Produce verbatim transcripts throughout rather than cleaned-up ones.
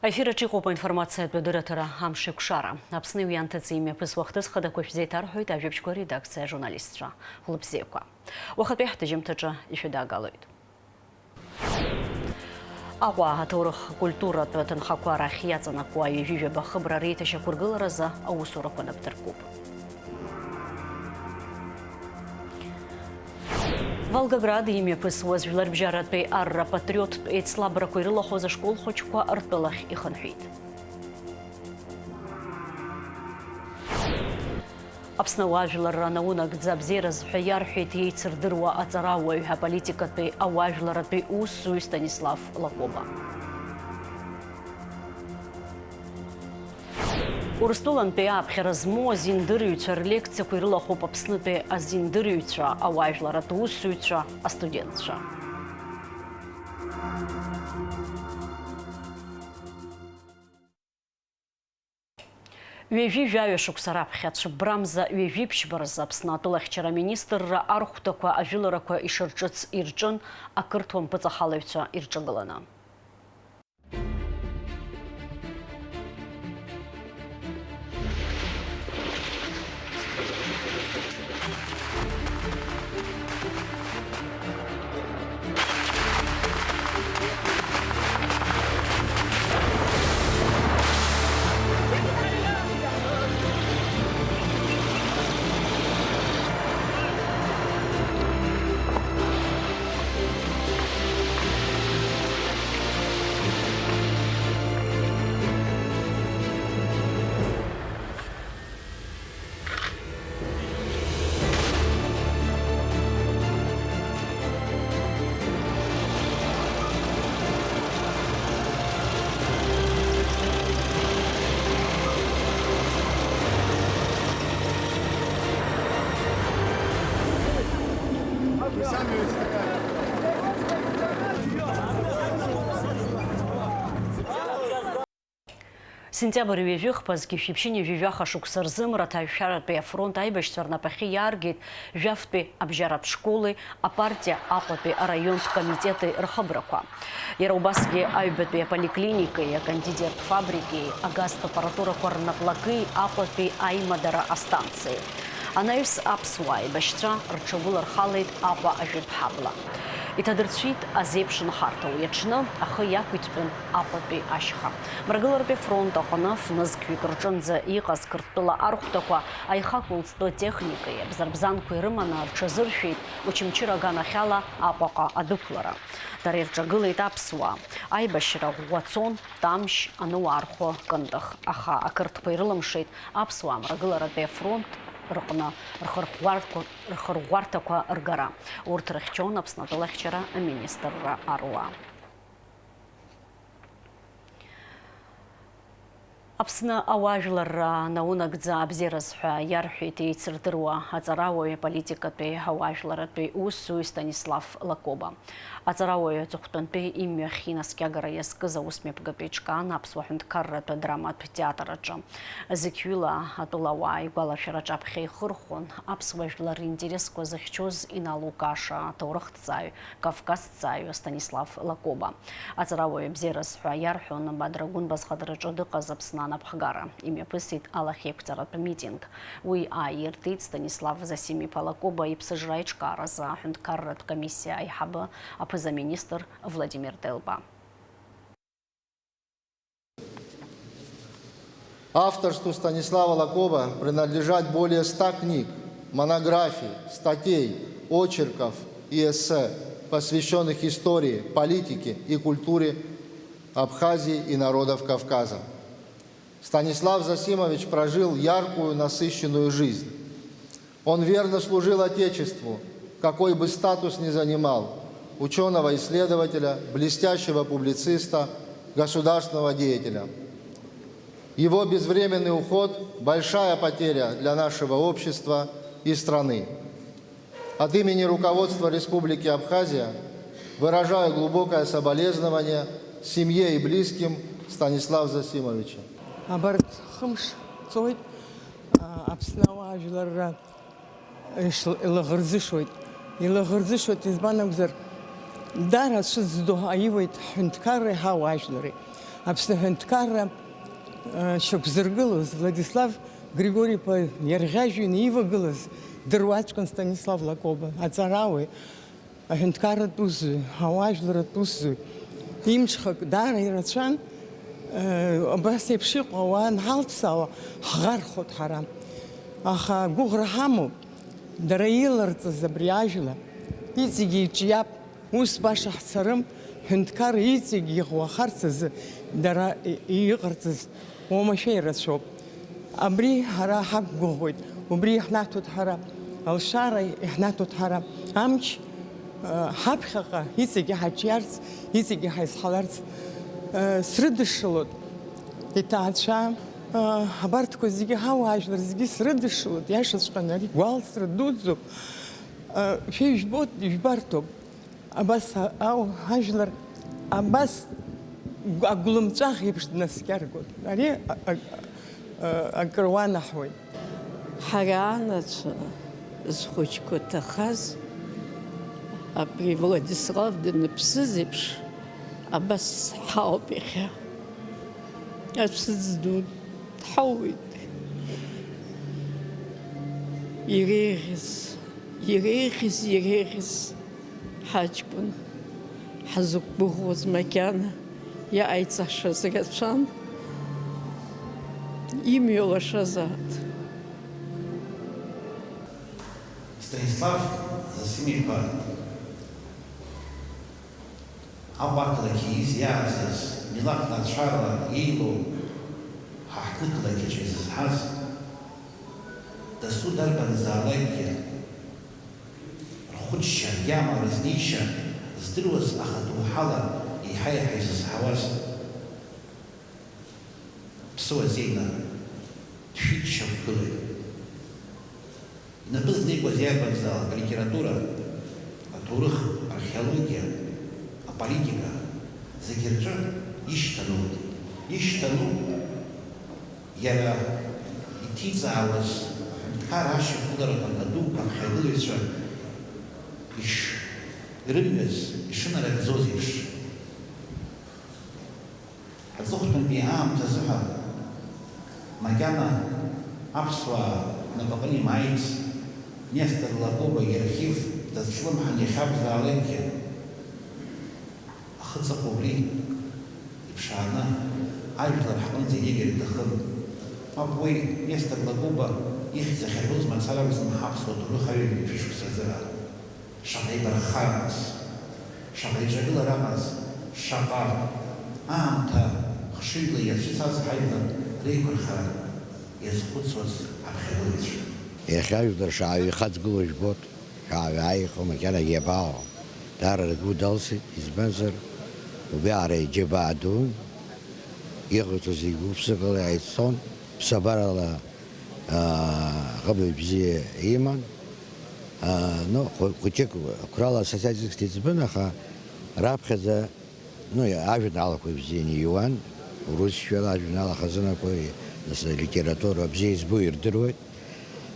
Аефир аҿы иҟоуп аинформациатә адырраҭара «Амшеикәшара». Аԥсни уи анҭыҵи имҩаԥысуа ахҭыс хадақәа шәзеиҭарҳәоит ажәабжьқәа редакциа ажурналистцәа. Хәлыбзиақәа. Уахатәи ҳҭыжьымҭаҿы ишәыдагалоит. Аҟәа аҭоурых-культуратә ҭынхақәа рахь иаҵанакуа ҩажәи жәаба хыбра реиҭашьақәыргыларазы аусурақәа напдыркуп. Волгоград имҩаԥысуаз жәларбжьаратәи арра патриоттә еицлабрақәа ирылахәыз ашкол хәыҷқәа ртәылахь ихынҳәит. Аԥсны ауаажәларра наунагӡа абзиараз ҳәа иарҳәеит еицырдыруа аҵарауаҩ, аполитикатәи ауаажәларратәи усзуҩ Станислав Лакоба. Урыстәылантәи ааԥхьара змоу азиндырыҩцәа рлекциақәа ирылахәуп Аԥснытәи азиндырыҩцәа, ауаажәларратә усзуҩцәа, астудентцәа. Ҩажәи жәаҩа шықәса раԥхьа, цәыббрамза ҩажәи ԥшьба рзы Аԥсны атәылахьчара аминистрра архәҭақәа ажәыларақәа ишырҿыц ирҿын ақырҭуа мпыҵахалаҩцәа ирҿагыланы. Сентиабр ҩажәи хԥа зқьи жәшәи ԥшьынҩажәи жәаха шықәса рзы Мраҭашәаратәи афронт аибашьцәа рнапахьы иааргеит Жәафтәи абжьаратә школи апартиа Аҟәатәи араионтә комитети рхыбрақәа. Иара убасгьы аҩбатәи аполиклиникеи, акондитертә фабрикеи, агазтә аппаратурақәа рнаплаки, Аҟәатәи аимадара астанциеи. Анаҩс аԥсуаа аибашьцәа рҽагәылархалеит Аҟәа ажәытә ҳабла. Иҭадырцәит азеиԥш нхарҭа уи аҽны, ахы иақәиҭтәын Аҟәатәи ашьха. Мрагыларатәи афронт аҟны фнызқьҩык рҿынӡа иҟаз Қырҭтәыла архәҭақәа аихақәылҵтәы техникеи абзарбзанқәеи рыманы рҽазыршәеит Очамчыра аганахьала Аҟәаҟа адәықәлара. Дара ирҿагылеит аԥсуаа. Аибашьра ӷәӷәа цон, Тамшь, Аныуаа рхәы Кындыӷ. Аха ақырҭқәа ирылымшеит аԥсуаа Мрагыларатәи афронт рҟны рхырӷәӷәарқәа, рхырӷәӷәарҭақәа ргара. Урҭ рыхьчон Аԥсны атәылахьчара аминистрра аруаа. Аԥсны ауаажәларра наунагӡа абзиараз ҳәа иарҳәеит еицырдыруа аҵарауаҩ, аполитикатәи ауаажәларратәи усзуҩ Станислав Лакоба. Аҵарауаҩ аҵыхәтәантәи имҩахь инаскьагара иазкыз аусмҩаԥгатәи ҿкаан Аԥсуа ҳәынҭқарратә драматә театр аҿы. Зықьҩыла атәылауаа игәалашәараҿы аԥхьа ихырхәон аԥсуа жәлар ринтересқәа зыхьчоз Инал Лукаша, аҭоурыхҭҵааҩ, Кавказҭҵааҩ Станислав Лакоба. Аҵарауаҩ абзиараз ҳәа иарҳәон Бадра Гәынба зхадараҿы дыҟаз Аԥсны анапхгара. Имҩаԥысит алахьеиқәҵаратә митинг. Уи ааиртит Станислав Зосим-иԥа Лакоба иԥсыжра аиҿкааразы аҳәынҭқарратә комиссиа аиҳабы, аԥыза-министр Владимир Делба. Авторству Станислава Лакоба принадлежат более ста книг, монографий, статей, очерков и эссе, посвящённых истории, политике и культуре Абхазии и народов Кавказа. Станислав Зосимович прожил яркую, насыщенную жизнь. Он верно служил Отечеству, какой бы статус ни занимал: учёного-исследователя, блестящего публициста, государственного деятеля. Его безвременный уход — большая потеря для нашего общества и страны. От имени руководства Республики Абхазия выражаю глубокое соболезнование семье и близким Станислава Зосимовича. Абарҭ хымш цоит, а, Аԥсны ауаажәларра ишл-, илаӷырӡышоит. Илаӷырӡышоит, избан акәзар, даара ацәыӡ ду аиуеит ҳҳәынҭқарреи ҳауаажәлари. Аԥсны аҳәынҭқарра, э, шьақәзыргылоз Владислав Григори-иԥа иарӷьажәҩаны ивагылаз дыруаӡәкын Станислав Лакоба, аҵарауаҩ, аҳәынҭқарратә усзуҩ, ауаажәларратә усзуҩ. Имҽхак даара ирацәан, э, абас еиԥш иҟоу ауаа анҳалԥсаауа ҳӷархот ҳара. Аха агәыӷра ҳамоуп, дара иларҵаз абри ажәла, иҵегьы иҿиап. Ус баша ҳцарым, ҳәынҭқарра иҵегь иӷәӷәахарц азы, дара и-, иҟарҵаз уамашәа ирацәоуп. Абри ҳара ҳақәгәыӷуеит, убри иаҳнаҭоит ҳара, алшара иаҳнаҭоит ҳара, амч, э, ҳаԥхьаҟа иҵегь ҳаҿиарц, иҵегь ҳаизҳаларц, э, срыдышшылоит иҭаацәа, э, абарҭқәа зегьы ҳауаажәлар зегьы срыдышшылоит, иашаҵәҟьаны ари гәалсра дуӡӡоуп. Э, шәа ижәбоит, ижәбарҭоуп. Абас ау ажәлар, абас гә-, агәлымҵәах еиԥш днаскьаргоит. Ари а-, а-, а-, акыр уанаҳуеит. Ҳара анацәа зхәыҷқәа ҭахаз, абри Владислав даныԥсыз еиԥш, абас ҳауп иахьа. Ацәыӡ ду дҳауеит. Иреиӷьыз, иреиӷьыз, иреиӷьыз. Ҳаҷкәын, ҳзықәгәыӷуаз макьана иҟаиҵашаз рацәан, имҩа лашазаат. Станислав Зосим-иԥа Аҟәа ақалақь ииз иааӡаз, милаҭла ацәарала еилоу ҳа ҳқыҭа ақьаҿ изызҳаз, дасу дарбанзаалакгьы рхәыҷшьа, ргьама, рызнеишьа здыруаз, аха доуҳала еиҳа-еиҳа изызҳауаз, ԥсыуа зеины дшәит, шьақәгылеит. Инапы знеикуаз иарбанзаалак алитература, аҭоурых, археологиа, аполитика, зегьы рҿы ишьҭануп, ишьҭануп. Иара иҭиҵаауаз аҳәынҭқар ашьақәгыларақәа дуқәа аԥхьагылаҩцәа ишрымҩыз, ишынарыгӡоз еиԥш. Аҵыхәтәантәи аамҭазы ҳәа макьана аԥсуаа рнапаҟны имааит, Нестор Лакоба иархив дазҿлымҳан иахьакәзаалакгьы. Ахы-ҵыхәа убри иԥшааны ажәлар ҳҟынӡа инеигар иҭахын. Мап, уи Нестор Лакоба ихьӡ ахьарҳәоз мацара акәӡам ҳаԥсуа ҭоурых аҩажәи жәшықәса азыҳәа. Шаҟа еибарххарамыз, шаҟа еиҿагыларамыз, шаҟа аамҭа хшыҩла иацәцаз ҳажәлар реиқәырхара иазхәыцуаз аԥхьагылаҩцәа. Иахьа ажәлар шааҩ ихаҵгылоу жәбоит, шааҩ ааихо макьанагьы иабаҟоу. Даара ргәы далсит, избанзар, убриаҟара иџьабаа дун, иҟаиҵо зегь гәыԥсыхала иааицон, ԥсабарала аа, ҟыбаҩ бзиа иман. Аа, ну, хәы-, хәыҷык қәрала асоциациа ӡбан, аха раԥхьаӡа, ну, ажәеинраалақәа ибзианы иуан, урысшәала ажәеинраала хазынақәа, нас алитература бзиа избо ирдыруеит.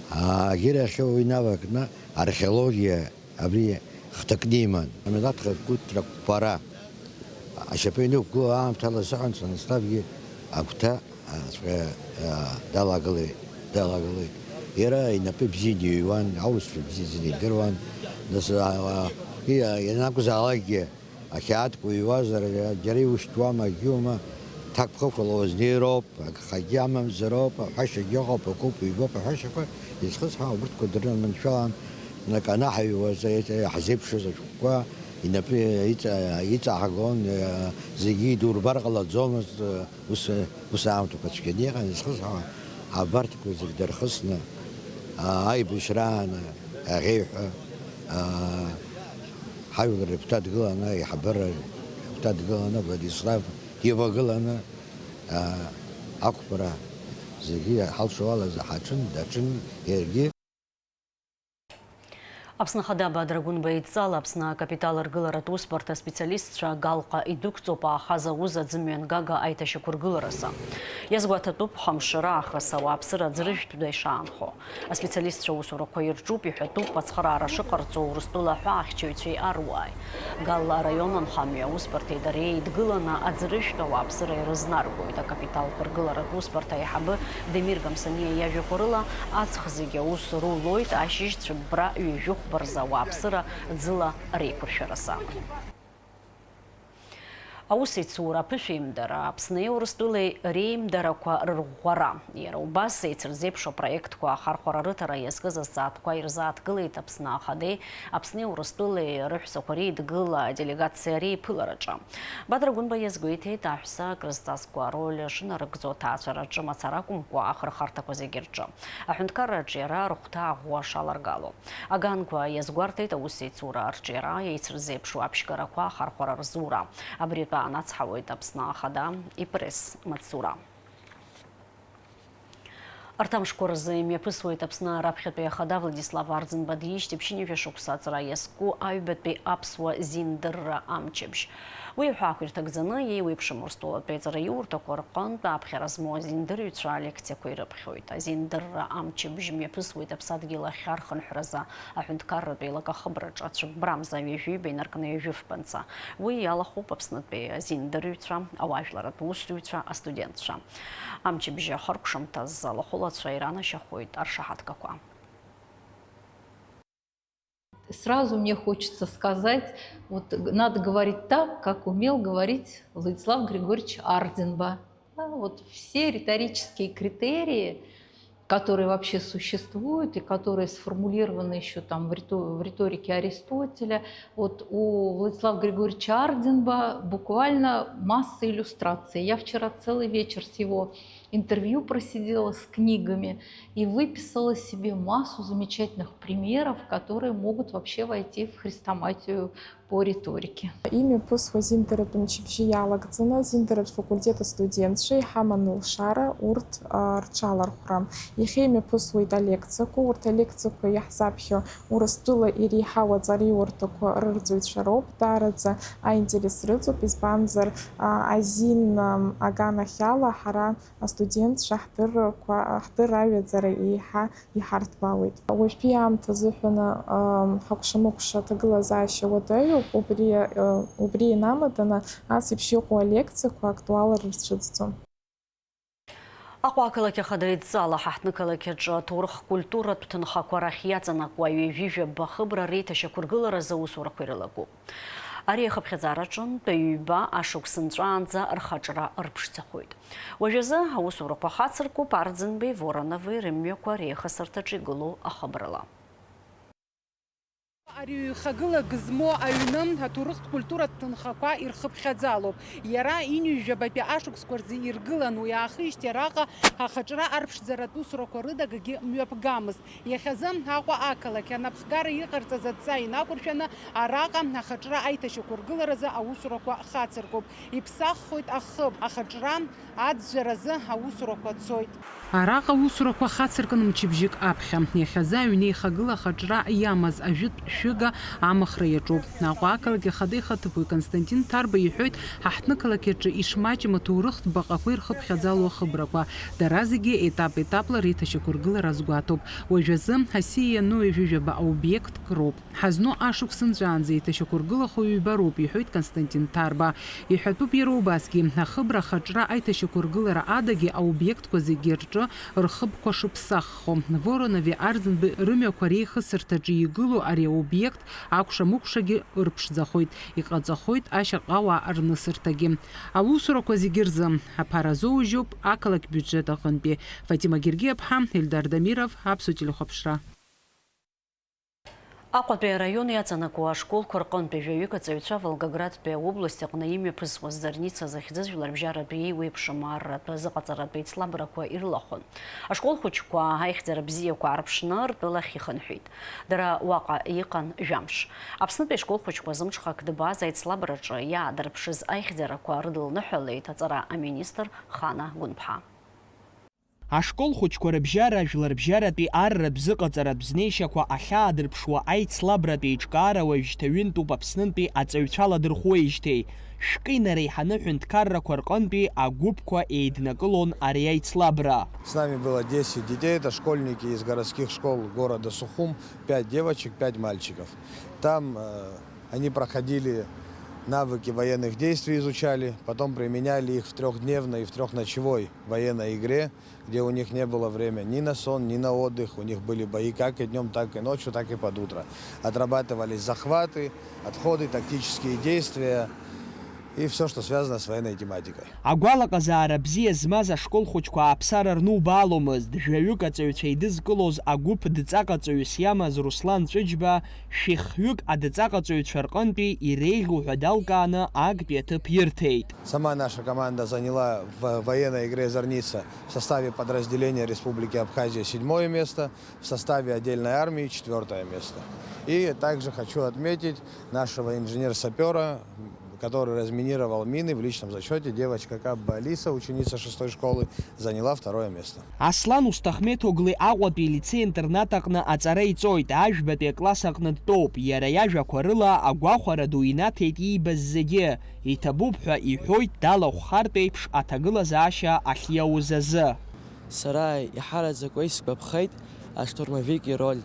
Аа, агьырахьы уи инавакны археологиа Абри хҭакны иман. Амилаҭ хақәиҭра қәԥара ашьапы ианықәгылоу аамҭала сыҟан, Станиславгьы агәҭа, аҵәҟьа, а, далагылеит, далагылеит. Иара инапы бзианы иҩуан, аурысшәа бзиаӡаны идыруан. Нас, а, а, и-, а, ианакәзаалакгьы, ақьаадқәа иҩуазар, џьара иушьҭуама, акгьы ума, ҭакԥхықәла уазнеироуп. Агхагьы амамзароуп, аҳәашьагьы ыҟоуп, акоуп, ҩбоуп аҳәашьақәа, изхысҳәаауа убырҭқәа дырманшәалан, акы анаҳаҩуаз, иаҳзеиԥшыз ашәҟәқәа инапы иҵа-, иҵаҳгон, зегьы идурбар ҟалаӡомызт, ус, ус аамҭақәа цәгьаны иҟан, изхысҳәаауа абарҭқәа зегь дырхысны, аибашьраан аӷьеҩҳәа, ҳажәлар рыгәҭа дгыланы, аиҳабыра рыгәҭа дгыланы, Владислав ивагыланы, аа, ақәԥара зегьы ҳалшо ала ҳаҿын, даҿын иаргьы. Аԥсны Ахада Бадра Гәынба идҵала Аԥсны акапитал ргыларатә усбарҭа аспециалистцәа Галҟа идәықәҵоуп аахаз ауз аӡымҩангага аиҭашьақәыргыларазы. Иазгәаҭатәуп, хымш раахыс ауааԥсыра аӡрыжәтәда ишаанхо. Аспециалистцәа аусурақәа ирҿуп, иҳәатәуп ацхыраара шыҟарҵо Урыстәыла аҳәаахьчаҩцәеи аруааи. Галла араион анхамҩа аусбарҭеи дареи еидгыланы аӡрыжәтә ауааԥсыра ирызнаргоит. Акапиталтә ргыларатә усбарҭа аиҳабы Демир Гамсаниа иажәақәа рыла, аҵх зегьы аус рулоит, ашьыжь цәыббра ҩажәихәба рзы ауааԥсыра ӡыла реиқәыршәаразы. Аусеицура аԥышәеимдара, Аԥсни Урыстәылеи реимдарақәа рырӷәӷәара. Иара убас, еицырзеиԥшу апроектқәа ахархәара рыҭара иазкыз азҵаатәқәа ирзааҭгылеит Аԥсны Ахадеи Аԥсни Урыстәылеи рыҳәсақәа реидгыла аделегациа реиԥылараҿы. Бадра Гәынба иазгәеиҭеит, аҳәса акрызҵазкуа ароль шынарыгӡо аҭаацәараҿы мацара акәымкәа, ахырхарҭақәа зегьы рҿы, аҳәынҭқарраҿы иара рыхәҭа аӷәӷәа шаларгало. Аганқәа иазгәарҭеит аусеицура арҿиара, еицырзеиԥшу аԥшьгарақәа ахархәара рзура. Абри атәы аанацҳауеит Аԥсны Ахада ипресс-маҵзура. Арҭ амшқәа рзы имҩаԥысуеит Аԥсны раԥхьатәи ахада Владислав Арӡынба диижьҭеи ԥшьынҩажәа шықәса аҵра иазку аҩбатәи аԥсуа зиндырра амчыбжь. Уи аҳәаақәа ирҭагӡаны, еиуеиԥшым Урыстәылатәи аҵараиурҭақәа рҟынтә аԥхьара змоу азиндырҩцәа алекциақәа ирыԥхьоит. Азиндырра амчыбжь мҩаԥысуеит аԥсадгьыл ахьархынҳәразы аҳәынҭқарратә еилакахыбраҿы ацәыббрамза ҩажәиба инаркны ҩажәифбанҵа. Уи иалахәуп Аԥснытәи азиндырҩцәа, ауаажәларратә усзуҩцәа, астудентцәа. Амчыбжь ахыркәшамҭаз алахәылацәа иранашьахоит аршаҳаҭгақәа. Сразу мне хочется сказать, вот надо говорить так, как умел говорить Владислав Григорьевич Арденба. Да, вот все риторические критерии, которые вообще существуют и которые сформулированы еще там в, риту- в риторике Аристотеля, вот у Владислава Григорьевича Арденба буквально масса иллюстраций. Я вчера целый вечер с его интервью просидела с книгами и выписала себе массу замечательных примеров, которые могут вообще войти в хрестоматию по риторике. Имҩаԥысуа зиндаратә мчыбжьы иалагӡаны, зиндаратә факультет астудентцәа иҳаман лшара урҭ рҽалархәра. Иахьа имҩаԥысуеит алекциақәа, урҭ алекциақәа иаҳзаԥхьо Урыстәыла иреиҳау аҵараиурҭақәа рырҵаҩцәа роуп, даараӡа аинтерес рыҵоуп, избанзар, азин аганахьала ҳара астудентцәа ҳдыррақәа, ҳдырра аҩаӡара еиҳа иҳарҭбаауеит. Уажәтәи аамҭа азыҳәан ҳакәша-мыкәша аҭагылазаашьа уадаҩуп, убри, убри инамаданы ас еиԥш иҟоу алекциақәа актуалра рцәыӡӡом. Аҟәа ақалақь ахада идҵала ҳаҳҭнықалақь аҿы аҭоурых-культуратә ҭынхақәа рахь иаҵанакуа ҩажәи жәаба хыбра реиҭашьақәыргыларазы аусурақәа ирылагоуп. Ари ахыԥхьаӡара аҿынтә ҩба ашықәс нҵәаанӡа рхаҿра ырԥшӡахоит. Уажәазы аусурақәа хацыркуп Арӡынбеи Воронови рымҩақәа реихасырҭаҿы игылоу ахыбрала. Ари ҩхагылак змоу аҩны аҭоурыхтә культуратә ҭынхақәа ирхыԥхьаӡалоуп. Иара ҩынҩажәабатәи ашықәсқәа рзы иргылан, уи аахижьҭеи араҟа ахаҿра арԥшӡаратә усурақәа рыда акгьы мҩаԥгамызт. Иахьазы Аҟәа ақалақь анапхгара иҟарҵаз адҵа инақәыршәаны араҟа ахаҿра аиҭашьақәыргыларазы аусурақәа хацыркуп. Иԥсаххоит ахыб, ахаҿра аӡәӡәаразы аусурақәа цоит. Араҟа аусурақәа хацыркын мчыбжьык аԥхьа. Иахьазы аҩнеихагыла ахаҿра иамаз ажәытә шәыга амыхра иаҿуп. Аҟәа ақалақь ахада ихаҭыԥуаҩ Константин Ҭарба иҳәоит, ҳаҳҭнықалақь аҿы ишмаҷым аҭоурыхтә баҟақәа ирхыԥхьаӡало ахыбрақәа. Дара зегьы етап-етапла реиҭашьақәыргылара азгәаҭоуп. Уажәазы асиа иану ҩажәижәаба аобиектк роуп. Ҳазну ашықәс нҵәаанӡа еиҭашьақәыргылахо ҩба роуп, иҳәоит Константин Ҭарба. Иҳәатәуп иара убасгьы, ахыбра ахаҿра аиҭашьақәыргылара адагьы аобиектқәа зегьы рҿы рхыбқәа шыԥсаххо. Воронови Арӡынбеи рымҩақәа реихысырҭаҿы игылоу ари аобиект акәша-мыкәшагьы ырԥшӡахоит, иҟаҵахоит ашьаҟауаа рнысырҭагьы. Аусурақәа зегьы рзы аԥара азоужьуп ақалақь биуџьет аҟынтәи. Фатима Гергиаԥҳа, Ельдар Дамиров, Аԥсуа телехәаԥшра. Аҟәатәи араион иаҵанакуа ашколқәа рҟынтә жәаҩык аҵаҩцәа Волгоградтәи аобласть аҟны имҩаԥысуаз Зорница захьӡыз жәларбжьаратәи еиуеиԥшым аарратә азыҟаҵаратә еицлабрақәа ирлахәын. Ашкол хәыҷқәа аихьӡара бзиақәа аарԥшны ртәылахь ихынҳәит. Дара уаҟа иҟан жәамш. Аԥснытәи ашкол хәыҷқәа зымҽхак дбаз аицлабраҿы иаадырԥшыз аихьӡарақәа рыдылныҳәалеит аҵара аминистр Хана Гәынԥҳа. Ашкол хәыҷқәа рыбжьара жәларбжьаратәи арратә зыҟаҵаратә знеишьақәа ахьаадырԥшуа аицлабратә еиҿкаара уажәшьҭа ҩынтәуп Аԥснынтәи аҵаҩцәа ладырхәуеижьҭеи. Шәкы инареиҳаны ҳәынҭқаррақәа рҟынтәи агәыԥқәа еиднакылон ари аицлабра. С нами было десять детей, это школьники из городских школ города Сухум, пять девочек, пять мальчиков. Там, э, они проходили навыки военных действий, изучали, потом применяли их в трёхдневной и в трёхночевой военной игре, где у них не было времени ни на сон, ни на отдых. У них были бои как и днём, так и ночью, так и под утро. Отрабатывались захваты, отходы, тактические действия и всё, что связано с военной тематикой. Агәалаҟазаара бзиа змаз ашкол хәыҷқәа ааԥсара рнубааломызт. Жәаҩык аҵаҩцәа еидызкылоз агәыԥ дҵаҟаҵаҩыс иамаз Руслан Ҵәыџьба шәихҩык адҵаҟаҵаҩцәа рҟынтәи иреиӷьу ҳәа далкааны актәи аҭыԥ ирҭеит. Сама наша команда заняла в военной игре «Зарница» в составе подразделения Республики Абхазия седьмое место, в составе отдельной армии четвёртое место. И также хочу отметить нашего инженер-сапёра, который разминировал мины в личном зачёте, девочка Кабба Алиса, ученица шестой школы, заняла второе место. Аслан Усҭахмеҭоглы Аҟәатәи алицеи-интернат аҟны аҵара иҵоит, ажәбатәи акласс аҟны дтәоуп, иара иажәақәа рыла агәахәара ду инаҭеит иибаз зегьы, иҭабуп ҳәа иҳәоит далахәхартә еиԥш аҭагылазаашьа ахьиауз азы. Сара иҳараӡакуа исгәаԥхеит аштурмовик ироль.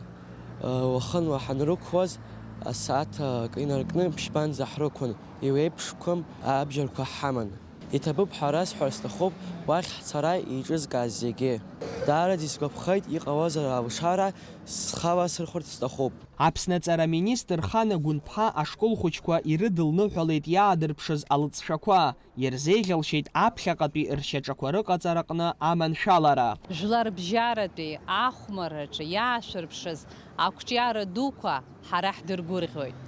Уахынла ҳанрықәлоз, асааҭ акы инаркны ԥшьбанӡа ҳрықәын, иуеиԥшқәам абџьарқәа ҳаман. Иҭабуп ҳәа расҳәар сҭахуп уахь ҳцара еиҿызкааз зегьы. Даараӡа исгәаԥхеит, иҟалозар алшара схала сырхәарц сҭахуп. Аԥсны аҵара министр Хана Гәынԥҳа ашкол хәыҷқәа ирыдылныҳәалеит иаадырԥшыз алҵшәақәа, ирзеиӷьалшьеит аԥхьаҟатәи ршьаҿақәа рыҟаҵараҟны аманшәалара. Жәларбжьаратәи ахәмарраҿы иаашәырԥшыз ақәҿиара дуқәа ҳара ҳдыргәырӷьоит.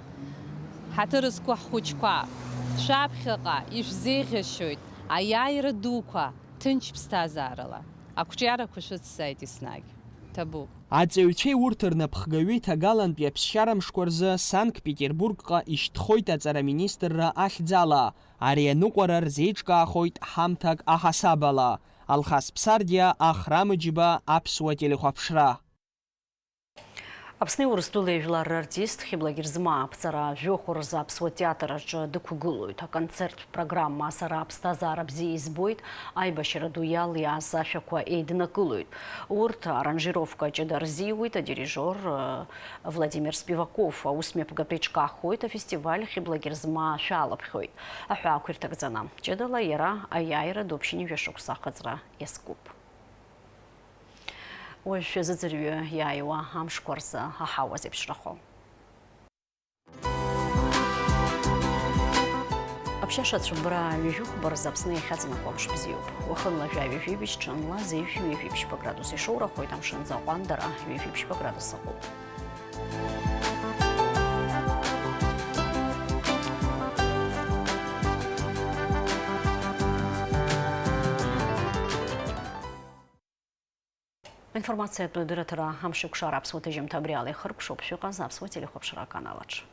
Ҳаҭыр зқәу ҳхәыҷқәа, шәаԥхьаҟа ишәзеиӷьасшьоит аиааира дуқәа ҭынч ԥсҭазаарала. Ақәҿиарақәа шәыцзааит еснагь. Ҭабуп. Аҵаҩцәеи урҭ рнапхгаҩи ҭагалантәи аԥсшьара мшқәа рзы Санкт-Петербургҟа ишьҭхоит аҵара министрра ахьӡала. Ари аныҟәара рзеиҿкаахоит ҳамҭак аҳасабала. Алхас Ԥсардиа, Ахра Мыџьба, Аԥсуа телехәаԥшра. Аԥсни Урыстәылеи жәлар рартист Хьыбла Герзмаа аԥҵара жәохә рзы Аԥсуа театр аҿы дықәгылоит. Аконцерттә программа «Сара аԥсҭазаара бзиа избоит», аибашьра ду иалиааз ашәақәа еиднакылоит. Урҭ аранжировка ҷыда рзиуеит адирижиор, э, Владимир Спиваков. Аусмҩаԥгатә еиҿкаахоит афестиваль Хьыбла Герзмаа шәалаԥхьоит. Аҳәаақәа ирҭагӡаны, ҷыдала иара аиааира ду ԥшьынҩажәа шықәса ахыҵра иазкуп. Уажә шәазыӡырҩы иааиуа амшқәа рзы аҳауа зеиԥшрахо. Аԥшьаша ацәыббра ҩажәи хәба рзы Аԥсны иахьаҵанакуа амш бзиоуп. Уахынла жәаҩа ҩажәи ԥшьынла зеижә ҩажәи ԥшьба градус ишоура ахоит, амшын аӡы аҟәандара ҩажәи ԥшьба градус аҟоуп. Аинформациатә дырраҭара «Амшеикәшара» аԥсуа ҭыжьымҭа абри ала ихыркәшоуп, шәыҟаз аԥсуа телехәаԥшра аканал аҿы.